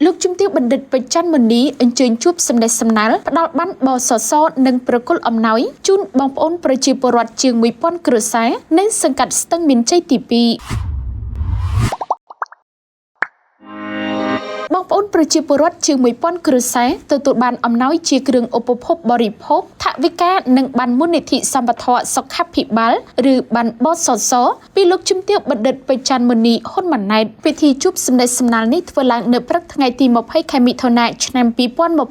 លោកជំទាវបណ្ឌិតពេជ្រច័ន្ទមុនីអញ្ជើញជួបសំណេះសំណាលផ្ដល់ប័ណ្ណបសសនិងប្រគល់អំណោយជូនបងប្អូនប្រជាពលរដ្ឋជាង1000គ្រួសារនៅសង្កាត់ស្ទឹងមានជ័យទី2បងប្អូនប្រជាពលរដ្ឋជាង1000គ្រួសារទទួលបានអំណោយជាគ្រឿងឧបភោគបរិភោគថវិកានិងបានមូលនិធិសម្បត្តិសុខាភិបាលឬបានបសសពីលោកជំទាវបណ្ឌិតពេជ្រច័ន្ទមុនីហ៊ុនម៉ាណែតពិធីជួបសំណេះសំណាលនេះធ្វើឡើងនៅព្រឹកថ្ងៃទី20ខែមិថុនាឆ្នាំ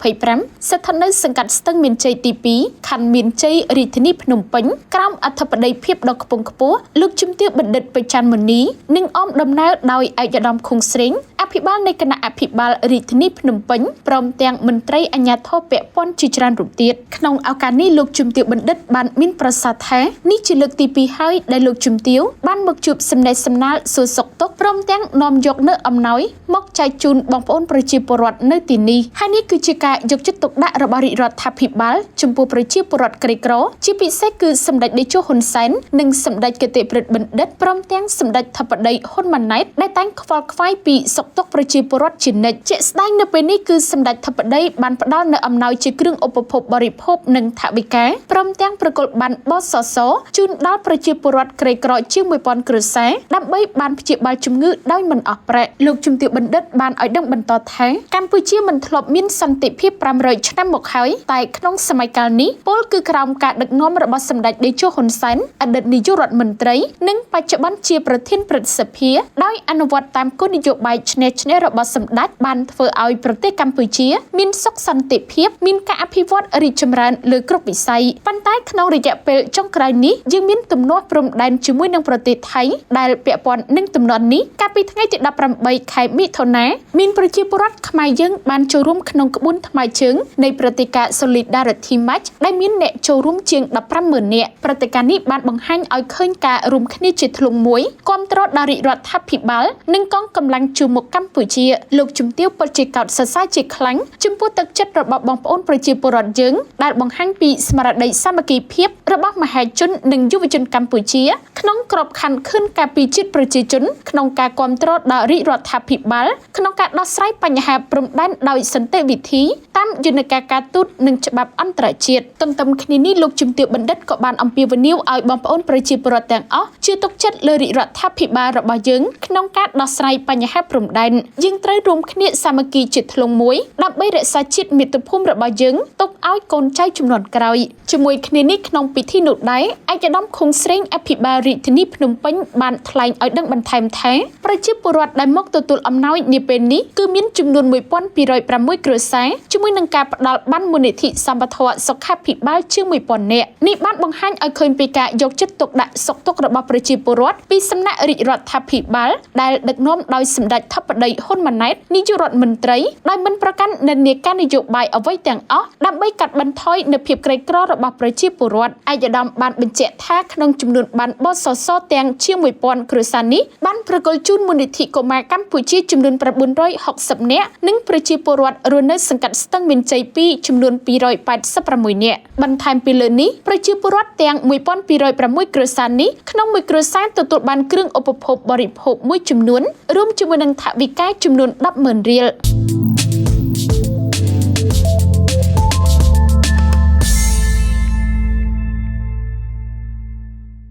2025ស្ថិតនៅសង្កាត់ស្ទឹងមានជ័យទី2ខណ្ឌមានជ័យរាជធានីភ្នំពេញក្រោមអធិបតីភាពដ៏ខ្ពង់ខ្ពស់លោកជំទាវបណ្ឌិតពេជ្រច័ន្ទមុនីនិងអមដំណើរដោយឯកឧត្តមខុងស្រេងអភិបាលនៃគណៈអភិបាលរាជធានីភ្នំពេញព្រមទាំងមន្ត្រីអាជ្ញាធរពាក់ព័ន្ធជាច្រើនរូបទៀតក្នុងឱកាសនេះលោកជំទាវបណ្ឌិតបានមានប្រសាសន៍ថានេះជាលើកទី2ហើយដែលលោកជំទាវបានមកជួបសំណេះសំណាលសួរសុខទុក្ខព្រមទាំងនាំយកនូវអំណោយមកចែកជូនបងប្អូនប្រជាពលរដ្ឋនៅទីនេះហើយនេះគឺជាការយកចិត្តទុកដាក់របស់រាជរដ្ឋាភិបាលចំពោះប្រជាពលរដ្ឋក្រីក្រជាពិសេសគឺសម្ដេចតេជោហ៊ុនសែននិងសម្ដេចគតិប្រិទ្ធបណ្ឌិតព្រមទាំងសម្ដេចធិបតីហ៊ុនម៉ាណែតដែលតែងខ្វល់ខ្វាយពីសុខទុក្ខប្រជាពលរដ្ឋជានិច្ចជាក់ស្ដែងនៅពេលនេះគឺសម្ដេចធិបតីបានផ្ដល់នូវអំណោយជាគ្រឿងឧបភោគបរិភោគនិងថវិកាព្រមទាំងប្រគល់ប័ណ្ណបសសជូនដល់ប្រជាពលរដ្ឋក្រីក្រជាង1000គ្រួសារដើម្បីបានព្យាបាលជំងឺដោយមិនអស់ប្រាក់លោកជំទាវបណ្ឌិតបានឲ្យដឹងបន្តថាកម្ពុជាមិនធ្លាប់មានសន្តិភាព500ឆ្នាំមកហើយតែក្នុងសម័យកាលនេះពលគឺក្រោមការដឹកនាំរបស់សម្ដេចតេជោហ៊ុនសែនអតីតនាយករដ្ឋមន្ត្រីនិងបច្ចុប្បន្នជាប្រធានព្រឹទ្ធសភាដោយអនុវត្តតាមគោលនយោបាយឈ្នះឈ្នះរបស់សម្ដេចបានធ្វើឲ្យប្រទេសកម្ពុជាមានសុខសន្តិភាពមានការអភិវឌ្ឍរីកចម្រើនលើគ្រប់វិស័យប៉ុន្តែក្នុងរយៈពេលចុងក្រោយនេះយើងមានទំនាស់ព្រំដែនជាមួយនឹងប្រទេសថៃដែលពាក់ព័ន្ធនឹងទំនាស់នេះកាលពីថ្ងៃទី18ខែមិថុនាមានប្រជាពលរដ្ឋខ្មែរយើងបានចូលរួមក្នុងក្បួនថ្មើរជើងនៃព្រឹត្តិការណ៍ Solidarity March ដែលមានអ្នកចូលរួមជាង150,000នាក់ព្រឹត្តិការណ៍នេះបានបង្ហាញឲ្យឃើញការរួមគ្នាជាធ្លុងមួយគាំទ្រដល់រាជរដ្ឋាភិបាលនិងកងកម្លាំងជួរមុខកម្ពុជាលោកជំទាវពិតជាកោតសរសើរជាខ្លាំងចំពោះទឹកចិត្តរបស់បងប្អូនប្រជាពលរដ្ឋយើងដែលបង្ហាញពីស្មារតីសាមគ្គីភាពរបស់មហាជននិងយុវជនកម្ពុជាក្នុងក្របខ័ណ្ឌខឿនការពារជាតិប្រជាជនក្នុងការគាំទ្រដល់រាជរដ្ឋាភិបាលក្នុងការដោះស្រាយបញ្ហាព្រំដែនដោយសន្តិវិធីតាមយន្តការការទូតនិងច្បាប់អន្តរជាតិទន្ទឹមគ្នានេះលោកជំទាវបណ្ឌិតក៏បានអំពាវនាវឲ្យបងប្អូនប្រជាពលរដ្ឋទាំងអស់ជឿទុកចិត្តលើរាជរដ្ឋាភិបាលរបស់យើងក្នុងការដោះស្រាយបញ្ហាព្រំដែនយើងត្រូវរួមគ្នាសាមគ្គីជាធ្លុងមួយដើម្បីរក្សាជាតិមាតុភូមិរបស់យើងទុកឲ្យកូនចៅជំនាន់ក្រោយជាមួយគ្នានេះក្នុងពិធីនោះដែរឯកឧត្តមខុងស្រេងអភិបាលរាជធានីភ្នំពេញបានថ្លែងឲ្យដឹងបន្ថែមថាប្រជាពលរដ្ឋដែលមកទទួលអំណោយនាពេលនេះគឺមានចំនួន1206គ្រួសារជាមួយនឹងការផ្ដល់ប័ណ្ណមូលនិធិសម្បត្តិសុខាភិបាលជាង1000នាក់នេះបានបង្ហាញឲ្យឃើញពីការយកចិត្តទុកដាក់សុខទុក្ខរបស់ប្រជាពលរដ្ឋពីសំណាក់រាជរដ្ឋាភិបាលដែលដឹកនាំដោយសម្ដេចធិបតីហ៊ុនម៉ាណែតនាយករដ្ឋមន្ត្រីដោយមិនប្រកាន់និន្នាការនយោបាយអ្វីទាំងអស់ដើម្បីកាត់បន្ថយនូវភាពក្រីក្ររបស់ប្រជាពលរដ្ឋឯកឧត្តមបានបញ្ជាក់ថាក្នុងចំនួនប័ណ្ណបសសទាំងជាង1000គ្រួសារនេះបានប្រគល់ជូនមូលនិធិកុមារកម្ពុជាចំនួន960នាក់និងប្រជាពលរដ្ឋរស់នៅសង្កាត់ស្ទឹងមានជ័យ2ចំនួន286នាក់បន្ថែមពីលើនេះប្រជាពលរដ្ឋទាំង1206គ្រួសារនេះក្នុងមួយគ្រួសារទទួលបានគ្រឿងឧបភោគបរិភោគមួយចំនួនរួមជាមួយនឹងថវិកាចំនួន100,000រៀល។